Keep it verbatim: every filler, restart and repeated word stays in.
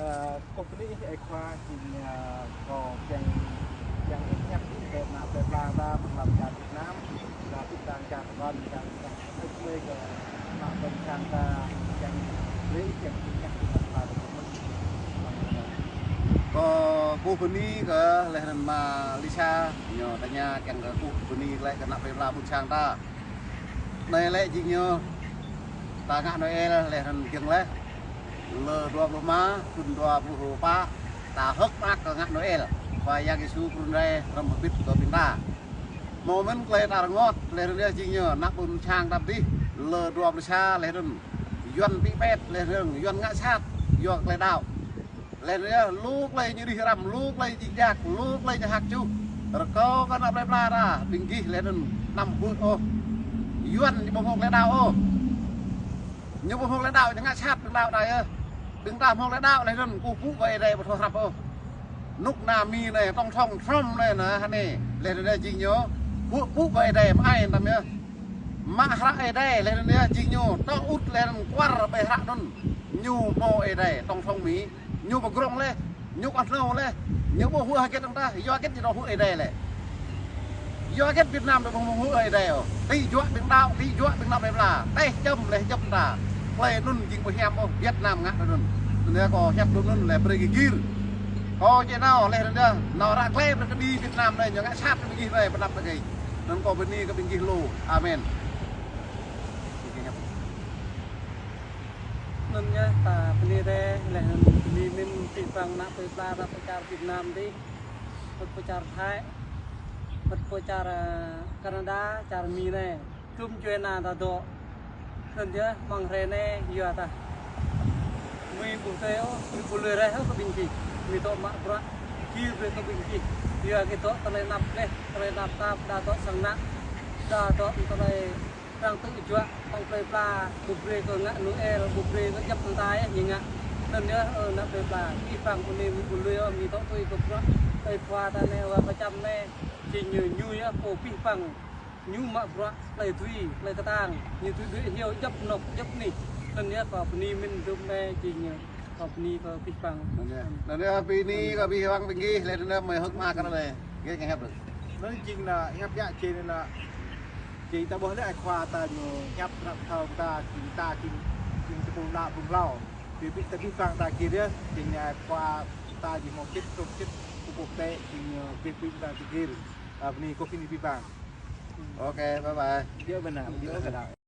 Ơ, kâo bơni ih, ơ, Khua, jing, ơ, kâo kiăng, kiăng ih hiăp kơ ană plei pla ta, mơ̆ng hlăm čar Việt Nam, ta ƀing ta čar Kon, čar, čar Ơi Mơi kơ ană ƀôn sang ta, kiăng lĕ, kiăng ih hiăp kơ ană plei pla ta. Kâo ƀuh bơni kơ laih anŭn Ama Lisa, ñu tơña kiăng kơ ƀuh bơni laih kơ ană plei pla ƀôn sang ta. Anai lĕ jing ñu, ta ngă Noel laih anŭn giŏng laih. Lơ dua pluh rơma, thŭn dua pluh pă, ta hơ̆k mơak kơ ngă Noel. Khua Yang Yêsu trŭn rai hrŏm hơbĭt kơ ƀing ta. Hmâo mơ̆n tơlơi ta rơngot, laih anŭn yơh jing ñu, ană ƀôn sang ta pơ adih, lơ dua pluh sa laih anŭn. Yuan pĭ pet laih anŭn, Yuan ngă sat, yua tơlơi đaŏ. Laih anŭn yơh, lu tơlơi ñu rĭh răm, lu tơlơi jing jak, lu tơlơi ñu hak čuh. Rơkâo kơ ană plei pla ta, ƀing gih laih anŭn anăm huĭ ôh. Yuan ñu ƀu hmâo tơlơi đaŏ ôh. Ñu ƀu hmâo tơlơi đaŏ, ñu ngă sat ƀing đaŏ ta yơh. Ƀing ta hmâo tơlơi đaŏ laih anŭn, kơkuh pơpŭ kơ Ơi Adai ƀu thâo hrăp ôh. Nuk na Mi anai, tổng thống Trump anai, na, hơnai. Laih anŭn yơh jing ñu, pơpŭ, pơpŭ kơ Ơi Adai, mơai tam yơh. Mă hră Ơi Adai, laih anŭn yơh jing ñu, tŏ ŭt laih anŭn kuar ƀơi hră anŭn. Ñu hmâo Ơi Adai, tổng thống Mi. Ñu pơgrong laih, ñu kơhnâo laih, ñu ƀu huĭ hơget dơ̆ng tah, yua hơget ñu ƀu huĭ Ơi Adai lĕ. Yua hơget Việt Nam ƀu hmâo huĭ Ơi Adai ôh. Tơjuă ƀing đaŏ, tơjuă ƀing ană plei pla, tơčăm laih čăm ta. Plei anŭn jing ƀu hiam ôh, Việt Nam ngă anŭn. Anŭn yơh kâo hiăp tui anŭn lĕ brơi gir. Kâo či nao laih anŭn yơh, nao ră glai brơi kơ ƀing Việt Nam anai, ñu ngă sat kơ ƀing gih anai, pơnăp kơ gih. Anŭn kâo bơni kơ ƀing gih lu. Amen. Anŭn yơh, ta bơni rai, laih anŭn bơni mơ̆n abih bang ană plei pla ta pơ čar Việt Nam adih, wơ̆t pơ čar Thái, wơ̆t pơ čar, ơ, Canada, čar Mi anai, dum djuai ania ta dŏ. Anŭn yơh, mơ̆ng hrơi anai, yua ta Mi ƀu tui ôh, Mi ƀu lui rai ôh kơ ƀing gih, Mi dŏ mă bruă, gir brơi kơ ƀing gih, yua gih dŏ tơlơi anăp laih, tơlơi anăp ta, đa dŏ sang ană, đa dŏ tơlơi Arăng tŭ juă, tŏng plei pla, ƀu brơi kơ ngă Noel, ƀu brơi kơ djŏp mơta yơh ñu ngă. Anŭn yơh, ơ, ană plei pla, abih bang ƀu anai ƀu lui ôh, Mi dŏ tui kơ bruă, tui khua ta anai, wa pơčăm anai, jing ñu, ñu yơh, pô abih bang, ñu mă bruă, tơlơi tui, tơlơi kơtang, ñu tui đuaĭ hyu djŏp anŏ, djŏp anih. Anŭn yơh, kâo bơni mơ̆n dum anai, jing ñu, kâo bơni kơ abih bang. Anŭn yơh, anŭn yơh, bơni kơ abih bang ƀing gih, laih anŭn yơh, mơi hơ̆k mơak kơ anai. Gih kiăng hiăp đôč. Anŭn jing ană hiăp biă jing anŭn. Jing ta ƀuh lĕ Ơi Khua ta ñu hiăp ră thâo ta, jing ta, jing, jing tơpul đaŏ ƀơ̆ng hlâo. Ƀing, ƀing ta abih bang ta gir yơh, jing Ơi Khua ta jing hmâo čĭt, tŭk čĭt, pơpŭ tĕ, jing, ơ, ƀing, ƀing ta gir. Ơ, bơni kơ abih bang. Ok, bye bye. Yơh, bơni, yơh, bơni.